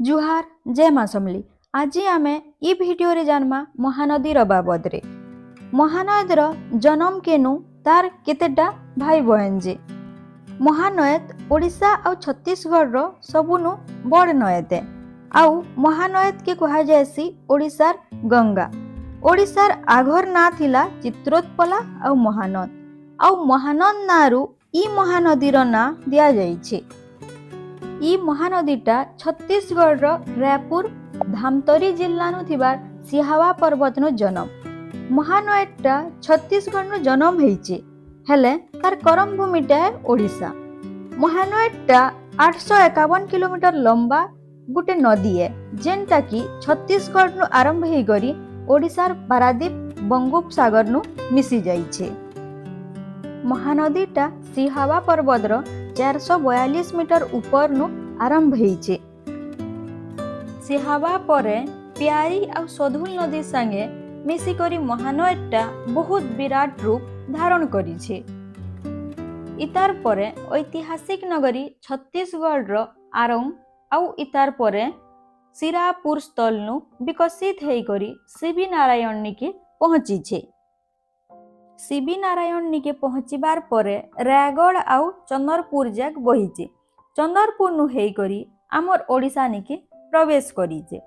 ଜୁହାର, ଜୟ ମା ସମଲେଇ। ଆଜି ଆମେ ଇ ଭିଡ଼ିଓରେ ଜାନମା ମହାନଦୀର ବାବଦରେ। ମହାନଦୀର ଜନମ କେନୁ, ତାର କେତେଟା ଭାଇ ବହେନ ଯେ। ମହାନଏତ ଓଡ଼ିଶା ଆଉ ଛତିଶଗଡ଼ର ସବୁନୁ ବଡ଼ ନଏତେ ଆଉ ମହାନଏତକେ କୁହାଯାଏସି ଓଡ଼ିଶାର ଗଙ୍ଗା। ଓଡ଼ିଶାର ଆଘର ନାଁ ଥିଲା ଚିତ୍ରୋତ୍ପଲା ଆଉ ମହାନଦ, ଆଉ ମହାନଦ ନାଁରୁ ଇ ମହାନଦୀର ନାଁ ଦିଆଯାଇଛି। ଇ ମହାନଦୀଟା ଛତିଶଗଡ଼ର ରାୟପୁର ଧାମତରୀ ଜିଲ୍ଲାନୁ ଥିବା ସିହାୱା ପର୍ବତନୁ ଜନମ। ମହାନଏତଟା ଛତିଶଗଡ଼ନୁ ଜନମ ହେଇଛେ, ହେଲେ ତାର କରମ ଭୂମିଟା ଓଡ଼ିଶା। ମହାନଏତଟା 851 କିଲୋମିଟର ଲମ୍ବା ଗୋଟେ ନଦୀ ଏ, ଯେନ୍ଟା କି ଛତିଶଗଡ଼ନୁ ଆରମ୍ଭ ହେଇକରି ଓଡ଼ିଶାର ପାରାଦୀପ ବଙ୍ଗୋପସାଗରନୁ ମିଶି ଯାଇଛେ। ମହାନଦୀଟା ସିହାୱା ପର୍ବତର 442 ମିଟର ଉପରନୁ ଆରମ୍ଭ ହେଇଛେ। ସିହାୱା ପରେ ପିଆରୀ ଆଉ ସଧୁଲ ନଦୀ ସାଙ୍ଗେ ମିଶିକରି ମହାନଏତଟା ବହୁତ ବିରାଟ ରୂପ ଧାରଣ କରିଛେ। ଇତାର ପରେ ଐତିହାସିକ ନଗରୀ ଛତିଶଗଡ଼ର ଆରଙ୍ଗ ଆଉ ଇତାର ପରେ ସିରାପୁର ସ୍ଥଲନୁ ବିକଶିତ ହେଇକରି ଶିବି ନାରାୟଣ ନିକେ ପହଞ୍ଚିଛେ। ଶିବି ନାରାୟଣ ନିକେ ପହଞ୍ଚିବାର ପରେ ରାୟଗଡ଼ ଆଉ ଚନ୍ଦରପୁର ଯାକ ବହିଛେ। ଚନ୍ଦରପୁରନୁ ହେଇକରି ଆମର ଓଡ଼ିଶା ନିକେ ପ୍ରବେଶ କରିଛେ।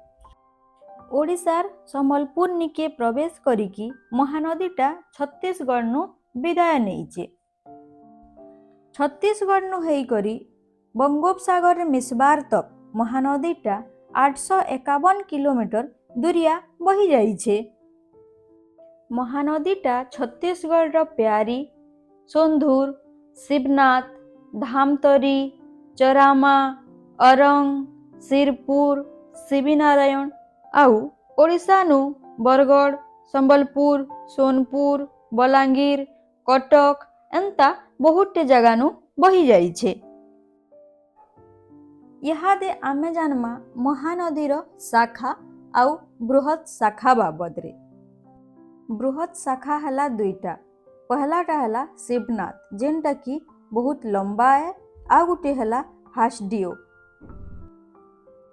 ଓଡ଼ିଶାର ସମ୍ବଲପୁର ନିକେ ପ୍ରବେଶ କରିକି ମହାନଦୀଟା ଛତିଶଗଡ଼ନୁ ବିଦାୟ ନେଇଛେ। ଛତିଶଗଡ଼ନୁ ହେଇକରି ବଙ୍ଗୋପସାଗରରେ ମିଶବାର ତକ୍ ମହାନଦୀଟା 851 କିଲୋମିଟର ଦୁରିଆ ବହି ଯାଇଛେ। ମହାନଦୀଟା ଛତିଶଗଡ଼ର ପ୍ୟାରୀ, ସୋନ୍ଧୁର, ଶିବନାଥ, ଧାମତରୀ, ଚରାମା, ଅରଙ୍ଗ, ଶିରପୁର, ଶିବିନାରାୟଣ ଆଉ ଓଡ଼ିଶାନୁ ବରଗଡ଼, ସମ୍ବଲପୁର, ସୋନପୁର, ବଲାଙ୍ଗୀର, କଟକ ଏନ୍ତା ବହୁତଟେ ଜାଗାନୁ ବହି ଯାଇଛେ। ଇହାଦେ ଆମେ ଜାନମା ମହାନଦୀର ଶାଖା ଆଉ ବୃହତ୍ ଶାଖା ବାବଦରେ। ବୃହତ୍ ଶାଖା ହେଲା ଦୁଇଟା। ପହଲାଟା ହେଲା ଶିବନାଥ, ଯେନ୍ଟା କି ବହୁତ ଲମ୍ବା ଏ, ଆଉ ଗୋଟେ ହେଲା ହାସଡିଓ।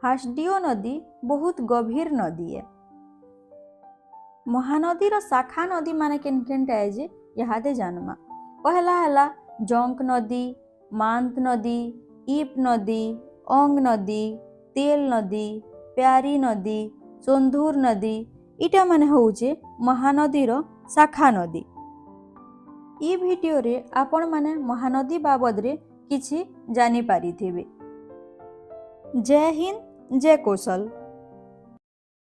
ହାସଡିଓ ନଦୀ ବହୁତ ଗଭୀର ନଦୀ ଏ। ମହାନଦୀର ଶାଖା ନଦୀ ମାନେ କେନ୍ କେନ୍ଟା ଏ ଯେ ଇହାଦେ ଜାନମା। ପହଲା ହେଲା ଜଙ୍କ ନଦୀ, ମାନ୍ତ ନଦୀ, ଇପ୍ ନଦୀ, ଅଙ୍ଗ ନଦୀ, ତେଲ ନଦୀ, ପ୍ୟାରୀ ନଦୀ, ସୋନ୍ଧୁର ନଦୀ। ଇଟା ମାନେ ହଉଛେ ମହାନଦୀର ଶାଖା ନଦୀ। ଇ ଭିଡ଼ିଓରେ ଆପଣମାନେ ମହାନଦୀ ବାବଦରେ କିଛି ଜାଣିପାରିଥିବେ। ଜୟ ହିନ୍ଦ, ଜୟ କୋଶଲ।